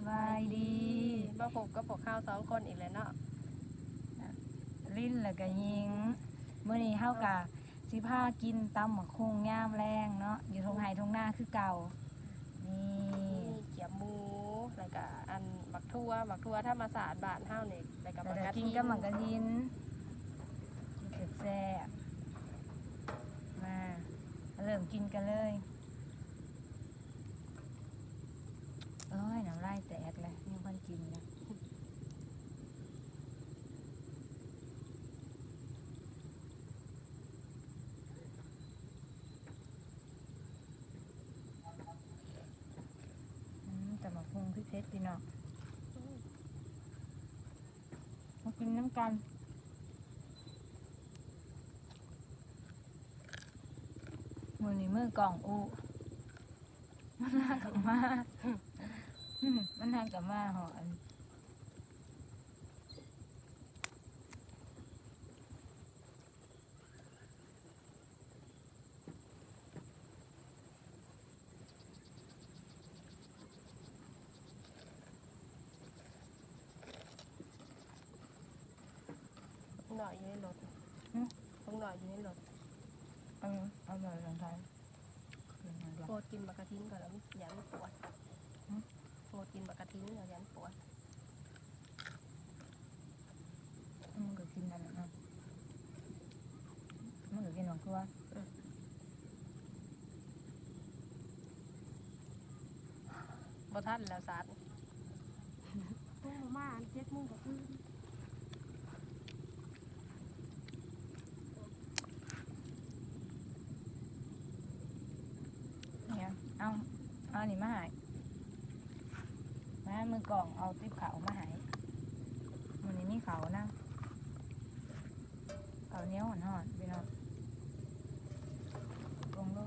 ສະບາຍດີ ມາພົບກັບພວກເຮົາສອງຄົນອີກແລ້ວເນາະ ລິນ ແລ້ວກະຍິງ. ມື້ນີ້ເຮົາກະຊິພາກິນຕຳໝາກຫຸ່ງຍາມແລງເນາະ ຢູ່ທົ່ງໄຮ່ທົ່ງນາຄືເກົ່າ. ນີ້ ມີຂຽບໝູ ແລ້ວກະອັນໝາກຖົ່ວ ໝາກຖົ່ວທຳມະຊາດບ້ານເຮົານີ້ ແລ້ວກະ ແລ້ວກະ ໝາກກະທິນ ກິນກັບໝາກກະທິນ ກິນແຊບໆ. ມາ ເລີ່ມກິນກັນເລີຍ. ໂອ້ຍ ນ້ຳລາຍແຕກແລ້ວ ຍັງບໍ່ທັນກິນເລີຍ. ອືມ ຕຳໝາກຫຸ່ງເຜັດໆ ພີ່ນ້ອງ ມາກິນນຳກັນ. ມື້ນີ້ມື້ກອງອູ ມັນຫາກະມາ ມັນຫາກະມາຮອດ. ນ້ອຍຢູ່ໃນລົດ ຫຶ ຂອງນ້ອຍຢູ່ໃນລົດ. ເອີ ເອົາໜ້ອຍລອງທານ ໂປດກິນໝາກກະທິນກ່ອນ ແລ້ວມັນຢ້ານມັນປວດ. ຫຶ ໂປດກິນໝາກກະທິນ ແລ້ວຢ້ານປວດ. ມັນກໍກິນອັນນັ້ນເນາະ ມັນກໍກິນໝາກຖົ່ວ. ອືມ ບໍ່ທັນແລ້ວສາດ ປຸງມາເຈັດໂມງກໍຕື່ນ. ເອົາ ເອົາອັນນີ້ມາໃຫ້ ມາ ມືກອງເອົາຕິບເຂົ້າມາໃຫ້. ມື້ນີ້ມີເຂົ້ານຳ ເຂົ້າໜຽວຮ້ອນໆ ພີ່ນ້ອງ ເບິ່ງດູ.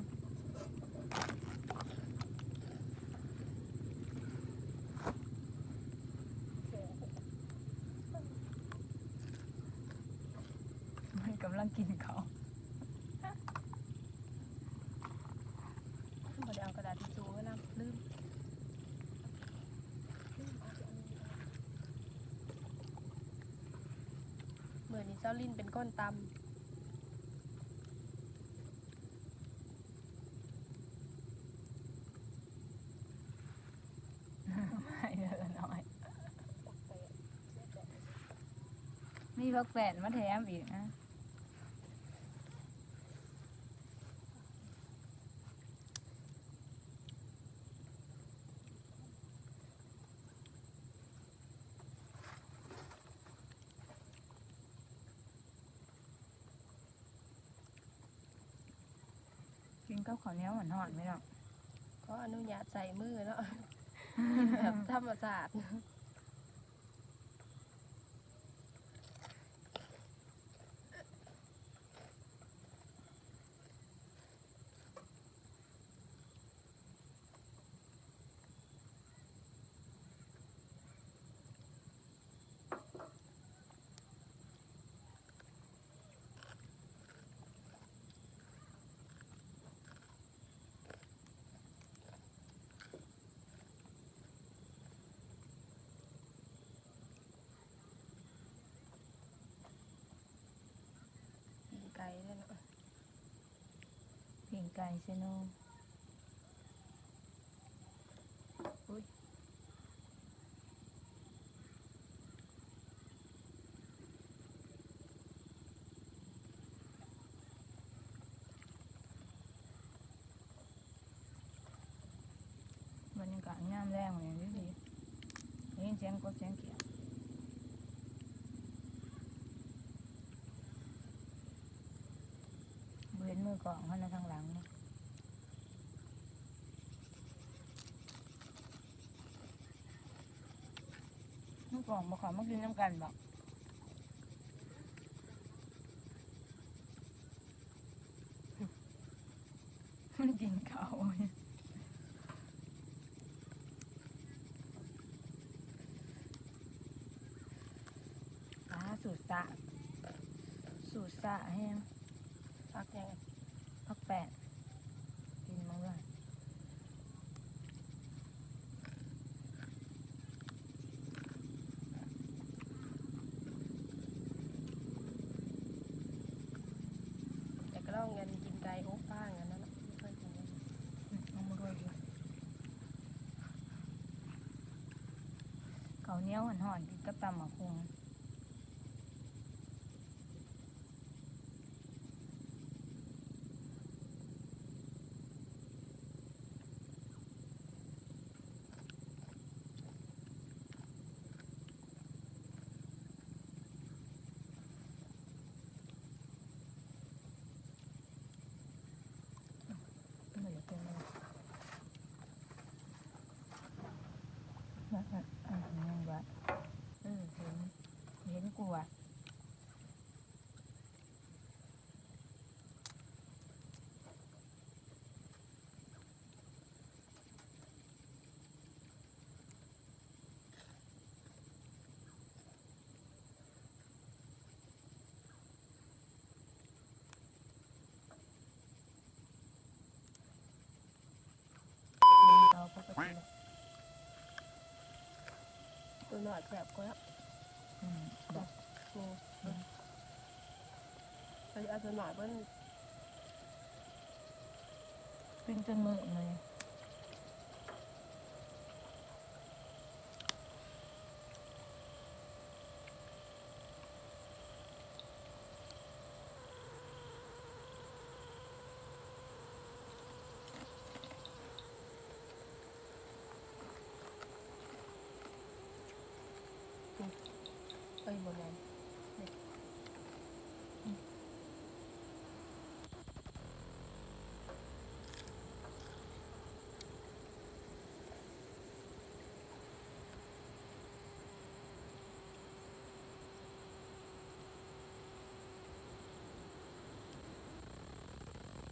ມັນກຳລັງກິນເຂົ້າ ບໍ່ໄດ້ເອົາກະດາດທິຊູໄວ້ນຳ ລືມ. ມື້ນີ້ສາວລິນເປັນຄົນຕຳ. ໃຫ້ເດີນ້ອຍ ມີຜັກແປ້ນມາແຖມອີກນະ. ກິນກັບເຂົ້າໜຽວຮ້ອນໆ ພີ່ນ້ອງ ຂໍອະນຸຍາດໃຊ້ມືເນາະ ກິນແບບທຳມະຊາດ. ປີ້ງໄກ່ເດ້ເນາະ ປີ້ງໄກ່ເຊໂນ. ອຸ້ຍ ບັນຍາກາດຍາມແລງນີ້ດີ ໄດ້ຍິນສຽງກົບສຽງຂຽດ ບໍ່ເຫັນມືກ້ອງເຮົານະທາງຫຼັງນີ້. ມັນກອງບໍ່ເຂົ້າມາກິນນຳກັນບໍ? ມັນກິນເຂົ້າ. ອ່າ ສູດສະ ສູດສະແຮງ. ຜັກຫຍັງ? ຜັກແປ້ນ ກິນມັນດ້ວຍ. ເຂົ້າໜຽວຮ້ອນໆ ກິນກັບຕຳໝາກຫຸ່ງ. ເຫັນ ເຫັນກວ່າ. ຕົວນ້ອຍແຊບກວ່າ. ອືມ ອືມ ເອົາຕົວນ້ອຍເບິ່ງ ກິນຈົນມື້ມື້. ເອີຍ ບໍ່ແມ່ນ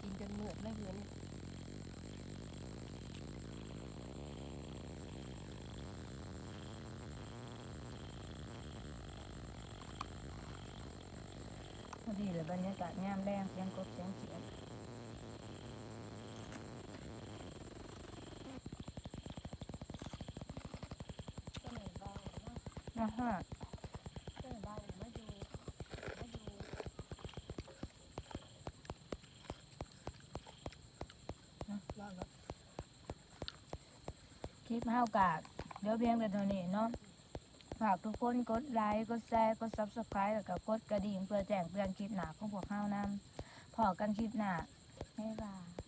ກິນຈົນມືດເລີຍເພິ່ນ. ພໍດີແຫຼະ ບັນຍາກາດຍາມແລງ ສຽງກົບສຽງຂຽດ. ອາຮະ ຄລິບເຮົາກະເຫຼືອພຽງແຕ່ເທົ່ານີ້ເນາະ. ຝາກທຸກຄົນກົດໄລ ກົດແຊ ກົດ Subscribe ແລ້ວກະກົດກະດິ່ງ ເພື່ອແຈ້ງເຕືອນຄລິບໜ້າຂອງພວກເຮົານຳ. ພໍ້ກັນຄລິບໜ້າ. ບາຍບາຍ.